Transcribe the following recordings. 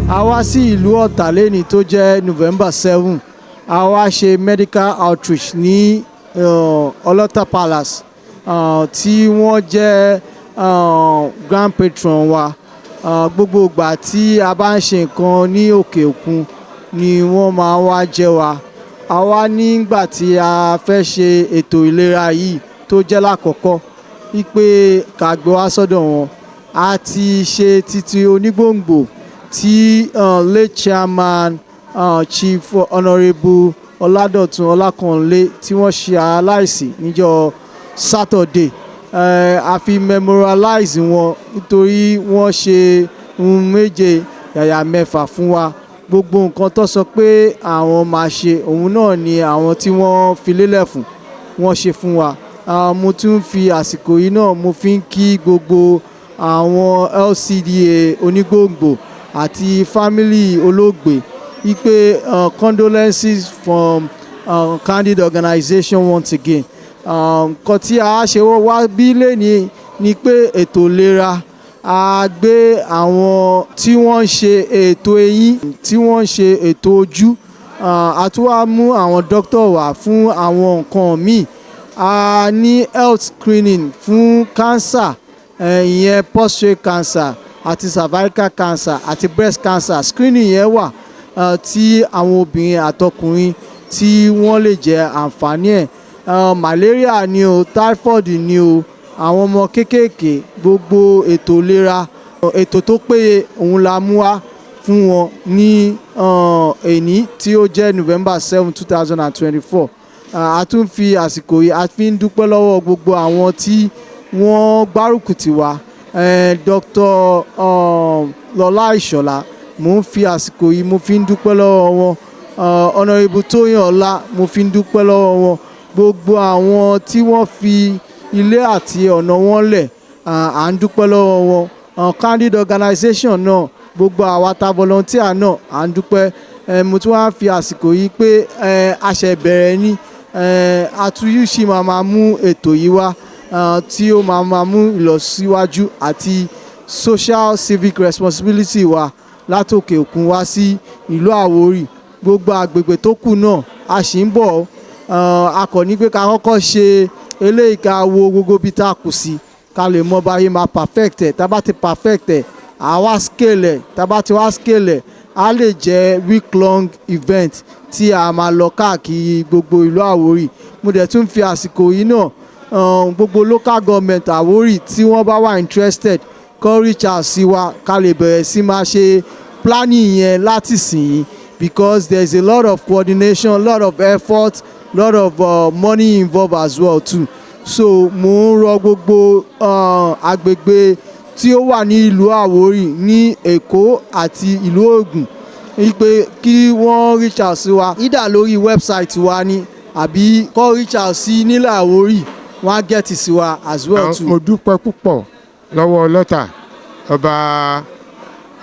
A wá sí ìlú Ọ̀tà lẹ́ni tó jẹ́ November 7. A wá ṣe medical outreach ní Ọlọ́tà Palace, tí wọ́n jẹ́ grand patron wa. Gbogbo ìgbà tí a bá ń ṣe nǹkan ní òkè òkun ni wọ́n máa wá jẹ́ wa. A wá nígbà tí a fẹ́ ṣe ètò ìlera yìí tó jẹ́ lákọ̀ọ́kọ́ wípé ká gbé wá sọ́dọ̀ wọn. A ti ṣe títí onígbòǹgbò tí late chairman, Chief Honourable Ọládọ̀tun Ọlákànlé, tí wọ́n ṣe aláìsí níjọ́ Saturday. A fi memorialize wọn nítorí wọ́n ṣe ohun méje yàyà mẹ́fà fún wa. Gbogbo nǹkan tó sọ pé àwọn máa ṣe, òun náà ni àwọn tí wọ́n fi lélẹ̀ fún wọ́n ṣe fún wa. Mo tún fi àsìkò yìí náà, mo fi ń kí gbogbo àwọn LCDA onígbòǹgbò àti family olóògbé wípé condolences from Candid Organization once again. Nǹkan tí a ṣe wá bí lẹ́ni ni pé ètò ìlera, a gbé àwọn tí wọ́n ń ṣe ètò eyín, tí wọ́n ń ṣe ètò ojú, a tún wá mú àwọn dókítà wá fún àwọn nǹkan míì. A ní health screening fún cancer, ìyẹn prostate cancer àti cervical cancer àti breast cancer. Screening yẹn wà tí àwọn obìnrin àtọkùnrin tí wọ́n lè jẹ àǹfààní ẹ̀. Malaria ni o, typhoid ni o, àwọn ọmọ kéékèèké, gbogbo ètò ìlera, ètò tó péye, òun la mú wá fún wọn ní èní tí ó jẹ́ November 7, 2024. A tún fi àsìkò yìí, a fi ń dúpẹ́ lọ́wọ́ gbogbo àwọn tí wọ́n gbárùkù tì wá. Dr. Lọlá Ìṣọ̀lá, mo ń fi àsìkò yìí, mo fi ń dúpẹ́ lọ́wọ́ wọn. Honourable Tóyìn Ọlá, mo fi ń dúpẹ́ lọ́wọ́ wọn. Gbogbo àwọn tí wọ́n fi ilé àti ọ̀nà wọn lẹ̀, à ń dúpẹ́ lọ́wọ́ wọn. Candid Organization náà, gbogbo àwa ta volunteer náà, à ń dúpẹ́. Mo tún wá fi àsìkò yìí pé a ṣẹ̀ bẹ̀rẹ̀ ní àtúnyùsí máa máa mú ètò yìí wá tí ó máa máa mú ìlọsíwájú àti social civic responsibility wa látòkè òkun wá sí ìlú Àwórì. Gbogbo àgbègbè tó kù náà, a sì ń bọ̀. A kò ní pé ká kọ́kọ́ ṣe eléyìí, ká wo gbogbo ibi tá a kù sí, ká lè mọ báyìí máa perfect ẹ̀. Tá a bá ti perfect ẹ̀, à wá scale ẹ̀. Tá a bá ti wá scale ẹ̀, á lè jẹ́ week long event tí a máa lọ káàkiri gbogbo ìlú Àwórì. Mo dẹ̀ tún fi àsìkò yìí náà, gbogbo local government Àwórì tí wọ́n bá wà interested, kó reach out sí wa, ká lè bẹ̀rẹ̀ sí máa ṣe planning yẹn láti sìn yín, because there is a lot of coordination, a lot of effort, lot of money involved as well too. So mo ń rọ gbogbo agbègbè tí ó wà ní ìlú Àwórì, ní Èkó àti ìlú Ògùn, wípé kí wọ́n reach out sí wa, either lórí website wa ni àbí kó reach out sí nílẹ̀ Àwórì, wọ́n á get sí wa as well too. Mo dúpẹ́ púpọ̀ lọ́wọ́ Ọlọ́tà,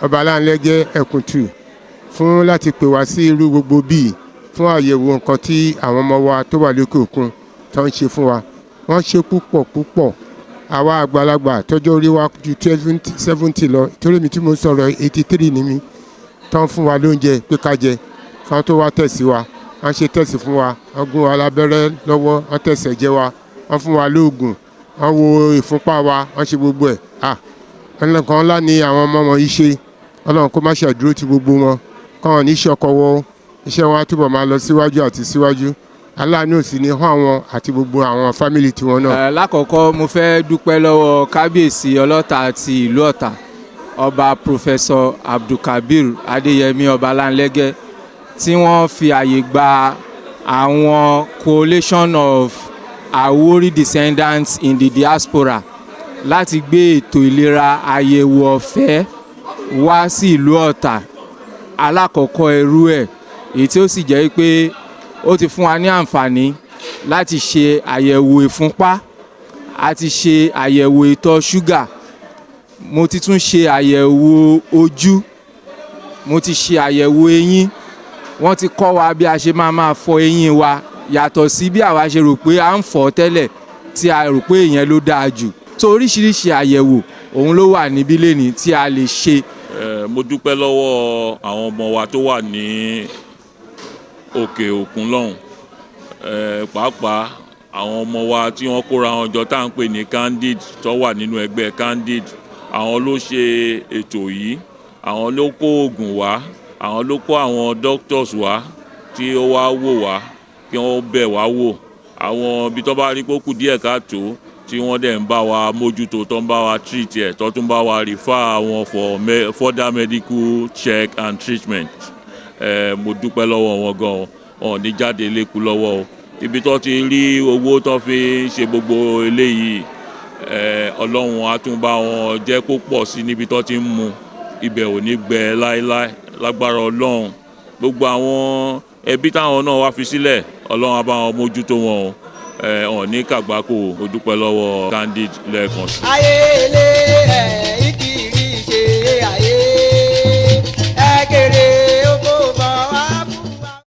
Ọba Aláǹlẹ́gẹ́ Ẹ̀kúntù, fún láti pè wá sí irú gbogbo bíi fún àyẹ̀wò nǹkan tí àwọn ọmọ wa tó wà lókè òkun tó ń ṣe fún wa. Wọ́n ṣe púpọ̀ púpọ̀. Àwa àgbàlagbà tọ́jọ́ orí wa ju 70 lọ, torí mi tí mo sọ̀rọ̀, 83 ni mi, tó ń fún wa lóúnjẹ pé ká jẹ káwọn tó wá tẹ̀sí wa. Wọ́n ṣe test fún wa, wọ́n gún wa lábẹ́rẹ́ lọ́wọ́, wọ́n test ẹ̀jẹ̀ wa, wọ́n fún wa lóògùn, wọ́n wo ìfúnpá wa, wọ́n ṣe gbogbo ẹ̀. Ah, nǹkan ńlá ni àwọn ọmọ wọn yìí ṣe. Ọlọ́run kó má ṣe àdúró ti gbogbo wọn, káwọn ní ṣọkọwọ́, iṣẹ́ wọn á túbọ̀ máa lọ síwájú àti síwájú. Aláàánú sì ní hàn àwọn àti gbogbo àwọn family tiwọn náà. Lákọ̀ọ́kọ́, mo fẹ́ dúpẹ́ lọ́wọ́ kábíyèsí Ọlọ́ta àti ìlú Ọ̀tà, Ọba Professor Abdulkabir Adéyẹmí Ọbaláńlẹ́gẹ́, tí wọ́n fi àyè gba àwọn Coalition of Awori Descendants in the Diaspora láti gbé ètò ìlera àyẹ̀wò ọ̀fẹ́ wá sí ìlú Ọ̀tà, alákọ̀ọ́kọ́ irú ẹ̀, èyí tí ó sì jẹ́ pé ó ti fún wa ní àǹfààní láti ṣe àyẹ̀wò ìfúnpá, a ti ṣe àyẹ̀wò ìtọ̀ ṣúgà, mo ti tún ṣe àyẹ̀wò ojú, mo ti ṣe àyẹ̀wò eyín. Wọ́n ti kọ́ wa bí a ṣe máa máa fọ eyín wa, yàtọ̀ sí bí àwa ṣe rò pé à ń fọ̀ tẹ́lẹ̀, tí a rò pé ìyẹn ló dáa jù. So oríṣiríṣi àyẹ̀wò òun ló wà níbí lẹ́ni tí a lè ṣe. Mo dúpẹ́ lọ́wọ́ àwọn ọmọ wa tó wà ní òkè òkun lọ́hùn, pàápàá àwọn ọmọ wa tí wọ́n kóra wọn jọ tá à ń pè ní Candid, tó wà nínú ẹgbẹ́ Candid. Àwọn ló ṣe ètò yìí, àwọn ló kó oògùn wá, àwọn ló kó àwọn doctors wá tí ó wá wò wá, kí wọ́n bẹ̀ wá wò àwọn ibi tó bá rí pé ó kù díẹ̀ káàtó, tí wọ́n dẹ̀ ń bá wa mójútó, tó ń bá wa treat ẹ̀, tó tún bá wa refer wọn for further medical check and treatment. Mo dúpẹ́ lọ́wọ́ wọn gan. Wọn ò ní jáde lẹ́kù lọ́wọ́ o. Ibi tó ti rí owó tó fi ń ṣe gbogbo eléyìí, Ọlọ́run á tún bá wọn jẹ́ kó pọ̀ sí níbi tó ti ń mu. Ibẹ̀ ò ní gbẹ láéláé lágbára Ọlọ́run. Gbogbo àwọn ẹbí táwọn náà wá fi sílẹ̀, Ọlọ́run á bá wọn mójútó wọn o. Ẹ ọ̀ ní kàgbákò. Mo dúpẹ́ lọ́wọ́ Candid lẹ́ẹ̀kan sí. Ayé ilé.